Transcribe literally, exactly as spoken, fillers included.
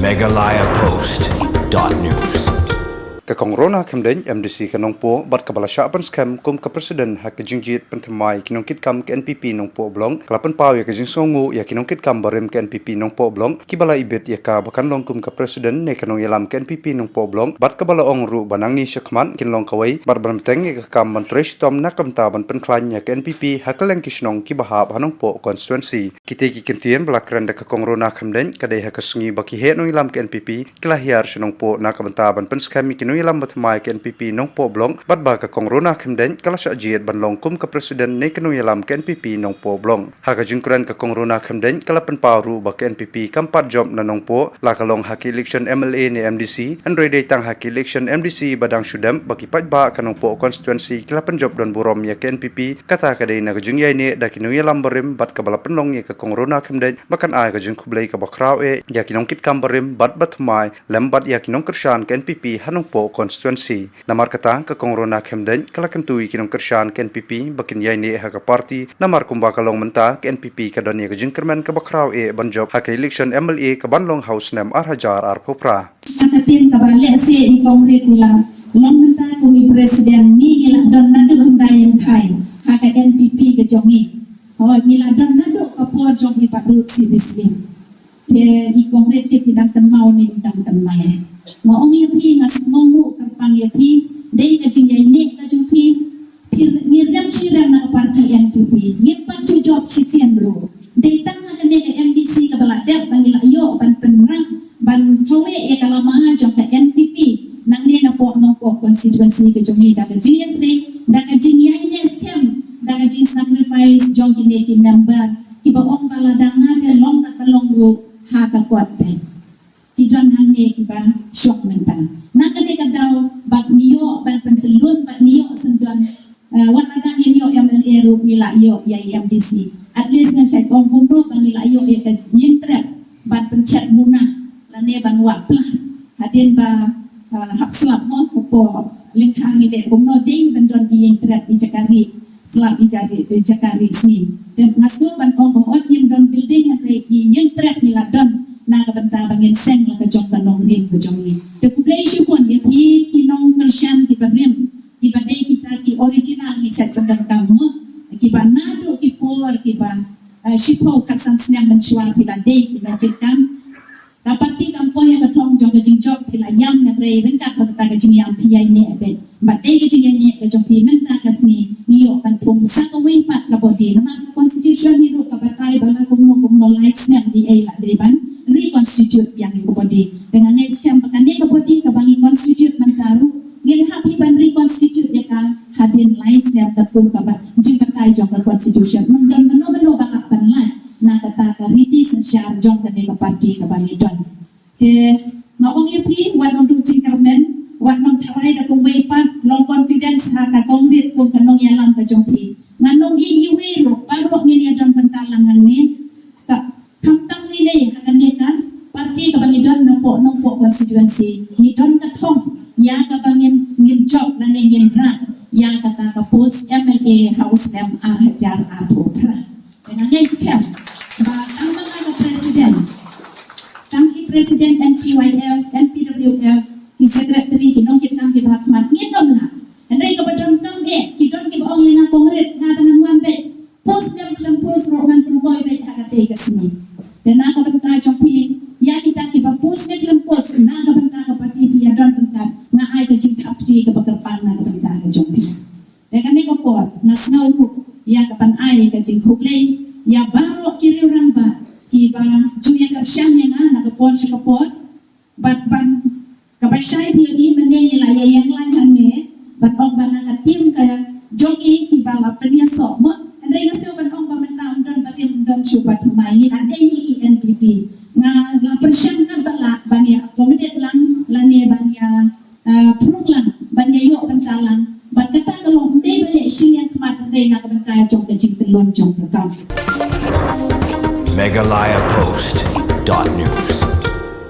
Meghalaya Post dot news. Ka Kong Rona Khymdeit, M D C ka Nongpoh, bad kaba la shah pynskhem kum ka President ha ka jingjied pynthymmai ki nongkitkam ka N P P Nongpoh Block, ka la pynpaw ïa ka jingsngewnguh ïa ki nongkitkam barim ka N P P Nongpoh Block, kiba la ibit ïa ka ba kan long kum ka President ne ka nongïalam ka N P P Nongpoh Block, bad kaba la ong ruh ba nangne shakhmat kin long kawei, bad ban bteng ïa ka kam ban trei shitom na ka bynta ban pynkhlaiñ ïa ka N P P ha kylleng ki shnong kiba hap ha Nongpoh constituency. Kitei ki kyntien ba la kren da ka Kong Rona Khymdeit ka dei ha ka sngi ba ki heh nongïalam ka N P P ki la hiar sha Nongpoh na ka bynta ban pynskhem ïa ki nongïalam bathymmai ka N P P Nongpoh Block, bad ba ka Kong Rona Khymdeit ka la shah jied ban long kum ka President ne ka nongïalam ka N P P Nongpoh Block. Ha ka jingkren ka Kong Rona Khymdeit ka la pynpaw ruh ba ka N P P kam pat jop na Nongpoh, la ka long ha ki election M L A ne M D C, hynrei dei tang ha ki election M D C ba dang shu dep ba ki paidbah ka Nongpoh constituency ki la pynjop don burom ïa ka N P P, kata ka dei na ka jingïaineh da ki nongïalam barim, bad kaba la pynlong ïa ka Kong Rona Khymdeit ba kan ai ka jingkhublei kaba khraw eh ïa ki nongkitkam barim bad bathymmai lem bad ïa ki nongkyrshan ka N P P ha Nongpoh constituency. Namar kata ka Kong Rona Khymdeit ka la kyntu ïa ki nongkyrshan ka N P P ba kin ïaineh ha ka party, namar kumba ka long mynta ka N P P ka don ïa ka jingkyrmen kaba khraw eh ban jop ha ka election M L A ka ban long ha u snem ar hajar arphew phra. Ka ktien kaba lehse i Kong Rit ngi la long mynta kum i President, ngi ngi la don naduh hyndai hyndai ha ka N P P ka jong ngi. Hooid, ngi la don naduh ka por jong i Bah Ruth C. Bixien. Te i Kong Rit tip i dang kynmaw ne i dang kynmaw. Nga ong ïa phi, nga sngewnguh kyrpang ïa phi, dei ka jingïaineh ka jong phi. Phi, ngi riam shi riam na ka party N P P, ngim pat ju jop shisien ruh. Dei tang ha kane ka M D C kaba la dep ba ngi la ïoh ban pynrang ban thaw ïa ka lama jong ka N P P nangne napoh Nongpoh constituency ka jong ngi, da ka jingïatrei, da ka jingïaineh skhem, da ka jingsacrifice jong kine ki member kiba ong ba lada nga te long kata long ruh ha ka kot peit. Ki don hangne kiba shong mynta. Na kane ka daw bad ngi ïoh ban pyntyllun bad ngi ïoh sngewdon, eh, wat lada ngim ïoh M L A ruh ngi la ïoh ïa i M D C. At least ngan sa ong kumno ba ngi la ïoh ïa ka ïingtrep ban pynchet muna lane ban wah pla. Hadien ba, eh, hap slap mo, ko lyngkha ngi dei kumno dei ban don i ïingtrep i jaka rieh. Slap i jaka rieh, i jaka rieh sngi. Te nga sngew ban ong ba hooid ngim don building hynrei i ïingtrep ngi la don na ka bynta ba ngin seng la ka jong ka nongrim ka jong ngi. Te khublei shibun ïa phi ki nongkyrshan kiba rim, kiba dei kita ki original ngi shait pyndonkam mo, kiba naduh ki por kiba, eh, shiphew khatsan snem mynshuwa phi la dei ki nongkitkam. Ka party kam poi ha ka thong jong ka jingjop, phi la ïam, hynrei ryngkat bad kata ka jingïam phi ïaineh beit. Bad dei ka jingïaineh ka jong phi mynta ka sngi ngi ïoh ban thung sa kawei pat ka body. Namar ka constitution hi ruh ka batai ba la kumno kumno lai snem ngi ei la dei ban reconstitute biang ïa ka body. Te nga ngeit skhem ba kane ka body kaba ngi constitute mynta ruh ngin hap hi ban reconstitute ïa ka hadien lai snem, katkum kaba jingbatai jong ka constitution. Ym don mano mano ba lah ban lait na kata ka riti synshar jong kane ka party kaba ngi don. Te nga ong ïa phi, wat nym duh jingkyrmen, wat nym tharai da kawei pat, long confidence ha ka Kong Rit kum ka nongïalam ka jong phi. Ngan ong ïa iwei ruh, baroh ngin ïa don bynta lang hangne. Ka, khamtam lei lei ha kane ka party kaba ngi don napoh Nongpoh constituency, ngi don ka thong ïa kaba ngin, ngin jop lane ngin rah ïa kata ka post M L A ha u snem ar hajar arphew phra. Te nga ngeit skhem ba tang ma nga ka president, tang ki president N P Y F, N P W F, ki secretary, ki nongkitkam kiba ha khmat, ngin ym lah. Hynrei kaba donkam eh, ki don kiba ong ïa nga Kong Rit, nga te nang wan beit. Post ne khlem post ruh ngan pynpoi beit ha katei ka sngi. Te na ka bynta jong phi, ïa kita kiba post ne khlem post, na ka bynta ka party phi ïa don ryngkat, nga ai ka jingthap kti kaba kyrpang na ka bynta ka jong phi. Te kane ka por nga sngew ruh ïa ka ban ai ka jingkhublei ïa baroh ki riew rangbah kiba ju ïa kyrshan ïa nga na ka por sha ka por. Bad ban kaba shai phi ïohi mynne ngi la ïa ïeng lai hangne ban ong ba na ka team ka jong ngi kiba la pynïasoh mo. Hynrei nga sngew ban ong ba mynta ym don ba team, ym don shuh ba thymmai, ngi la dei hi ki N P P. Nga la pyrshang katba lah ban ïa accommodate lang lane ban ïa ah, pyrshang lang ban ïa ïoh bynta lang. Bad kata ka long ym dei ba leh shi lynkhmat, hynrei na ka bynta jong ka jingtlot jong ka kam. Meghalaya Post dot news.